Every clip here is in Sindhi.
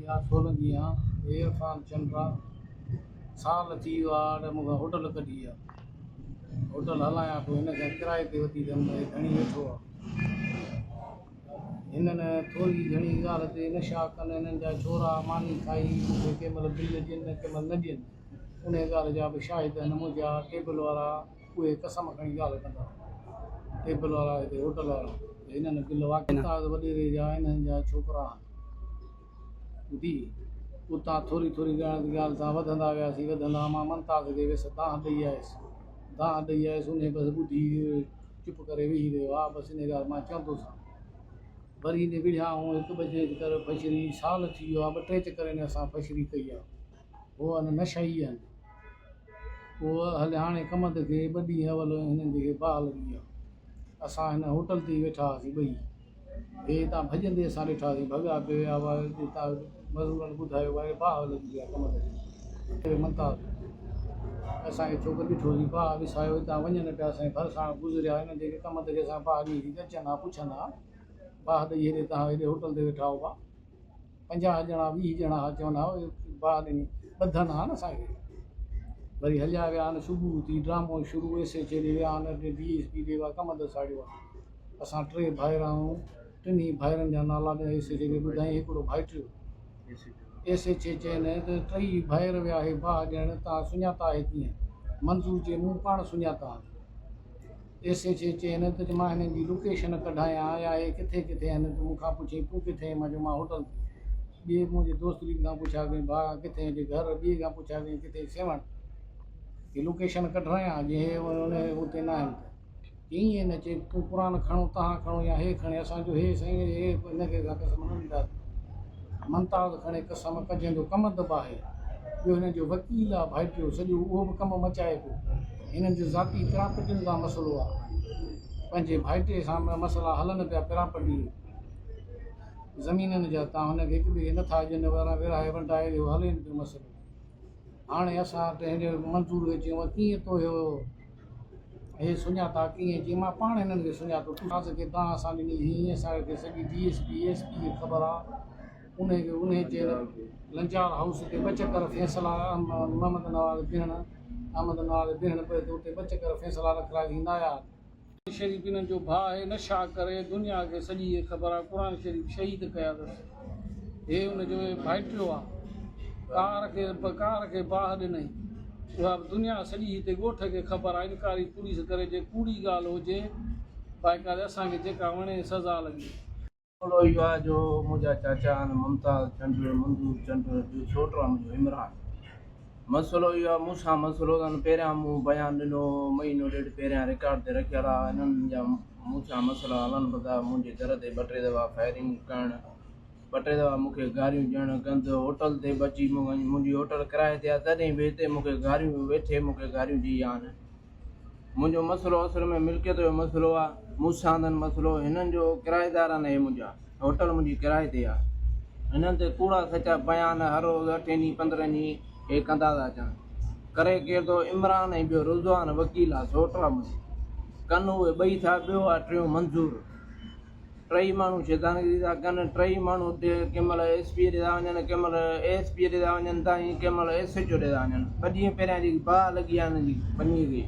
يا سولنگي آن هي عرفان چنڊ آ سال ٿي ويو آ اڙي مون کان هوٽل ڪڍي آ هوٽل هلايان پيو هن کان ڪرائي تي وتي اٿم هي ڌڻي ويٺو آ هنن ٿوري گهڻي ڳالهه تي نشا ڪن هنن جا ڇورا ماني کائي مون کي ڪنهن مهل بل ڏين ڪنهن مهل نه ڏين انهي ڳالهه جا به شاهد آهن منهنجا ٽيبل وارا اهي قسم کڻي ڳالهه ڪندا ٽيبل وارا هتي هوٽل وارا ته هنن بل واقعي وڏيري جا انهن جا ڇوڪرا آهن. ٻڌي، اتان ٿوري ٿوري ڳالهه تان وڌندا وياسين، وڌندا مان ممتاز کي ويس دانهن ڏئي آيس، دانهن ڏئي آيس، انهي بس ٻڌي چپ ڪري ويهي رهيو، ها بس انهي ڳالهه مان چوندوسان. وري انهي وڙهيا آئون هڪ ٻه چڪر ڦشري، سال ٿي ويو آ، ٻه ٽي چڪر انهي اسان ڦشري ڪئي آ، هو ان نشائي آهن. پوء هلي هاڻي ڪمند کي ٻه ڏينهن اول هنن جي کي باهه لڳي آ. اسان هن هوٽل تي ئي ويٺا هئاسين ٻئي. هي هتان ڀڄندي اسان ڏٺاسين، ڀڳا پئي ويا هئا، هتان مزورن ٻڌايو آهي باهه لڳي وئي آ ڪمند کي. ممتاز اسان کي ڇوڪر ڏٺوسين باهه وسايو هتان وڃن پيا سائين ڀرسان گذريا هنن جي کي ڪمند کي اسان باهه ڏني سين ته اچن ها پڇن ها باهه ڏئي هيڏي تهان هيڏي هوٽل تي ويٺا هئا. 50 ڄڻا 20 ڄڻا ها چون ها باهه ڏني ٻڌن ها نه اسان کي وري هليا ويا آهن صبح ٿي ڊرامو شروع ايس ايڇ اي ڏي ويا آهن ڊي ايس پي ڏي ويا ڪمند ساڙيو آهي اسان ٽي ڀائر آهيون ٽنهي ڀائرن جا نالا ايس ايڇ اي کي ٻڌائين هڪڙو ڀائٽيو ايس ايڇ اي چين ته ٽئي ڀائر ويا هي باهه ڏيڻ تان سڃاتا آهي ڪيئن منظور چي مون پاڻ سڃاتا آهن ايس ايڇ اي چين ته مان هنن جي لوڪيشن ڪڍايان يا اهي ڪٿي ڪٿي آهن ته مون کان پڇيائين تون ڪٿي آهين مان چيو مان هوٽل تي ٻئي منهنجي دوست ٻين کان پڇا ڪيائين ڀاء ڪٿي آهين چي گهر ٻئي کان پڇا ڪيائين ڪٿي سيوهڻ هي لوڪيشن ڪڍرايان جي هي ان اتي نه آهن ته چيائين نه چي تون قرآن کڻو تهان کڻو يا هي کڻي اسان چيو هي سائين هي هن کي اسان قسم نه ڏينداسين ممتاز کڻي قسم ڪجهن جو ڪمند به آهي ٻيو هنن جو وڪيل آ ڀائٽيو سڄو اهو به ڪم مچائي پيو هنن جو ذاتي پراپرٽين تان مسئلو آ. پنهنجي ڀائٽي سان به مسئلا هلن پيا پراپرٽي زمينن جا تان هن کي هڪ ٻئي کي نٿا ڏين ورهائي ونڊائي اهو هلين پيو مسئلو. هاڻي اسان ته هن منظور کي چيو ڪيئن تو اهو هي سڃاتا ڪيئن چي مان پاڻ هنن کي سڃاتو تون کي دانهن اسان ڏني هئي اسان کي سڄي D S P S P کي خبر آ. انهيء کي انهيء چيل لنجار هائوس تي ٻه چڪر فيصلا محمد نواز بيهڻ احمد نواز بيهڻ پئي ته اتي ٻه چڪر فيصلا رکرائي ٿيندا آيا. قرآن شريف انهن جو ڀاء آهي نشا ڪري دنيا کي سڄي هي خبر آهي قرآن شريف شهيد ڪيا اٿس هي ان جو ڀائٽيو آهي ڪار کي ڪار کي باهه ڏنائين اها به دنيا سڄي هتي ڳوٺ کي خبر آهي انڪاري پوليس ڪري جي ڪوڙي ڳالهه هجي بائيڪاري اسان کي جيڪا وڻي سزا لڳي. مسئلو اهو آهي جو منهنجا چاچا آهن ممتاز چنڊ، منظور چنڊ، ٻيو سوٽ آهي منهنجو عمران. مسئلو اهو آهي مون سان مسئلو اٿن پهريان مون بيان ڏنو هو مهينو ڏيڍ پهريان رڪارڊ تي رکيل آهي انهن جا مون سان مسئلا هلن پيا ٿا منهنجي در تي ٻه ٽي دفعا فائرنگ ڪرڻ ٻه ٽي دفعا مون کي گاريون ڏيڻ گند هوٽل تي به اچي منهنجي هوٽل ڪرائي تي آهي تڏهن به هتي مون کي گاريون ويٺي مون کي گاريون ڏئي ويا آهن. منهنجو مسئلو اصل ۾ ملڪيت جو مسئلو آ، مون سان اٿن مسئلو، هنن جو ڪرائيدار آهن اهي منهنجا، هوٽل منهنجي ڪرائي تي آ، هنن تي ڪوڙا سچا بيان هر روز اٺين ڏينهن پندرهين ڏينهن هي ڪندا ٿا اچن، ڪري ڪير ٿو عمران ۽ ٻيو رضوان وڪيل آ سوٽ آ منهنجو، ڪن اهي ٻئي ٿا ٻيو آ ٽيون منظور. ٽئي ماڻهو شيطانگيري ٿا ڪن، ٽئي ماڻهو ڪنهن مهل ايس پي ڏي ٿا وڃن، ڪنهن مهل اي ايس پي ڏي ٿا وڃن ته ۽ ڪنهن مهل ايس ايڇ او ڏي ٿا وڃن. ٻه ڏينهن پهريان جيڪي باهه لڳي آهي هنن جي ٻنيء کي،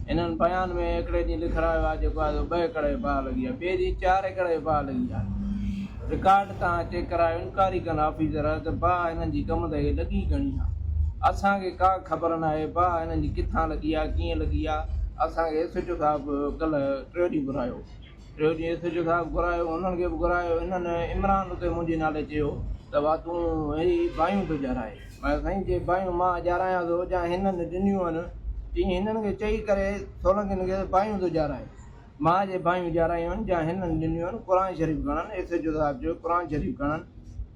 هنن بيان ۾ هڪڙي ڏينهن لکرايو آهي جيڪو آهي سو ٻه ايڪڙ کي باهه لڳي آهي، ٻئي ڏينهن چار ايڪڙ کي باهه لڳي آهي. رڪارڊ تان چيڪ ڪرايو انڪوائري ڪن آفيسر ته باهه هنن جي ڪم تي لڳي گهڻي آهي. اسان کي ڪا خبر ناهي باهه هنن جي ڪٿان لڳي آهي، ڪيئن لڳي آهي. اسان کي ايس ايڇ او صاحب ڪلهه ٽيون ڏينهن گهرايو. ٽيون ڏينهن ايس ايڇ او صاحب گهرايو، انهن کي به گهرايو، انهن عمران اتي منهنجي نالي چيو ته وا تون هي باهيون ٿو ڄارائي. مان چيو سائين جي باهيون مان ڄارايان ٿو جا هنن ڏنيون آهن، چيائين هنن کي چئي ڪري سولنگين کي ته باهيون ٿو ڄارائي. مان جي باهيون ڄارايون آهن جا هنن ڏنيون آهن، قرآن شريف کڻن، ايس ايڇ او صاحب چيو قرآن شريف کڻن،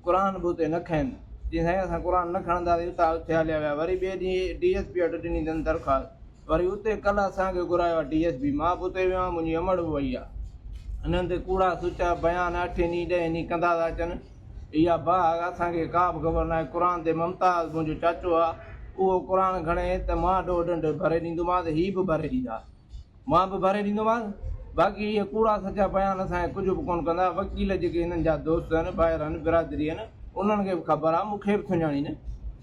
قرآن به اتي نه کين. چيائين سائين اسان قرآن نه کڻنداسين، اتان اٿي هليا ويا. وري ٻئي ڏينهن ڊي ايس پي وٽ ڏني اٿن درخواست. وري اتي ڪلهه اسان کي گهرايو آهي ڊي ايس پي، مان به اتي ويو آهيان، منهنجي امڙ به وئي آهي. انهن تي ڪوڙا سچا بيان اٺين ڏينهن ڏهين ڏينهن ڪندا ٿا اچن. اها باهه اسان کي ڪا به خبر ناهي. قرآن تي ممتاز منهنجو چاچو آهي، اهو قرآن کڻي ته مان ڏوهه ڏنڊ ڀري ڏيندومانس، هي به ڀري ڏيندا، مان به ڀري ڏيندومانس. باقي اهي ڪوڙا سچا بيان اسان کي ڪجهه به ڪونه ڪندا. وڪيل جيڪي هنن جا دوست آهن، ڀائر آهن، برادري آهن. انهن کي به خبر آهي مون کي به سڃاڻين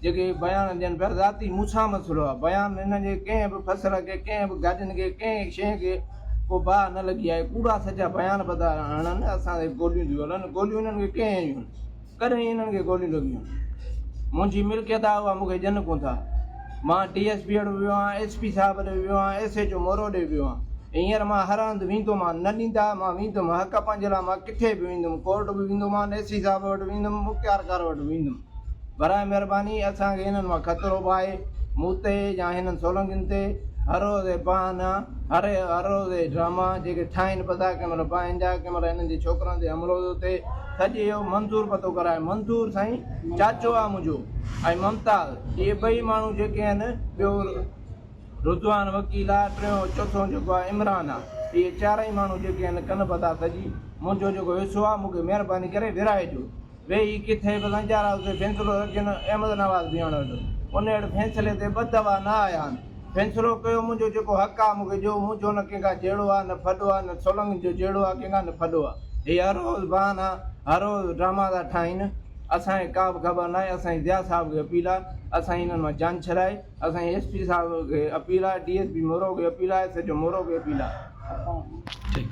جيڪي بيان ڏين پيا ذاتي مون سان مسئلو آهي بيان هنن جي ڪنهن به فصل کي ڪنهن به گاڏين کي ڪنهن شيء کي ڪو باهه نه لڳي آهي ڪوڙا سچا بيان به ٿا هڻن اسان تي گوليون ٿيون هلن گوليون هنن کي ڪنهن هنيون ڪڏهن هنن کي گوليون لڳيون منهنجي ملڪيت آهي اها مون کي ڏين ڪونه ٿا مان ڊي ايس پي وٽ ويو آهيان ايس پي صاحب ڏي ويو آهيان ايس ايڇ او مورو ڏي ويو آهيان هينئر مان هر هنڌ ويندومان نه ڏيندا مان ويندم حق پنهنجي لاء مان ڪٿي به ويندم ڪورٽ به ويندومان اي سي صاحب وٽ ويندم مختيارڪار وٽ ويندم براء مهرباني اسان کي هنن مان خطرو به آهي مون تي يا هنن سولنگين تي هر روز اهي بهانا هر هر روز اهي ڊراما جيڪي ٺاهين به ٿا ڪنهن مهل باهين جا ڪنهن مهل هنن جي ڇوڪرن تي حملو ٿو ٿئي سڄي اهو منظور پتو ڪرائي منظور سائين چاچو آ منهنجو ۽ ممتاز اهي ٻئي ماڻهو جيڪي آهن ٻيو رضوان وڪيل آ ٽيون چوٿون جيڪو آ عمران آ اهي چارئي ماڻهو جيڪي آهن ڪن پتا سڄي منهنجو جيڪو حصو آ مون کي مهرباني ڪري ورهائي ڏيو ويهي ڪٿي به لنجار هائوس تي فيصلو رکين احمد نواز بيهڻ وٽ ان اهڙ فيصلي تي ٻه دفعا نه آيا آهن فيصلو ڪيو منهنجو جيڪو حق آ مون کي ڏيو منهنجو نه ڪنهن کان جهيڙو آ نه ڦڏو آ نه سولنگين جو جهيڙو آ ڪنهن کان نه ڦڏو آ هي هر روز بهانا هر روز ڊراما ٿا ٺاهين اسان کي ڪا به خبر ناهي اسان جي ضياء صاحب کي اپيل آ اسان جي هنن مان جان ڇڏائي اسان جي ايس پي صاحب کي اپيل آ ڊي ايس پي مورو کي اپيل آ ايس ايڇ او مورو کي اپيل آ. ٺيڪ.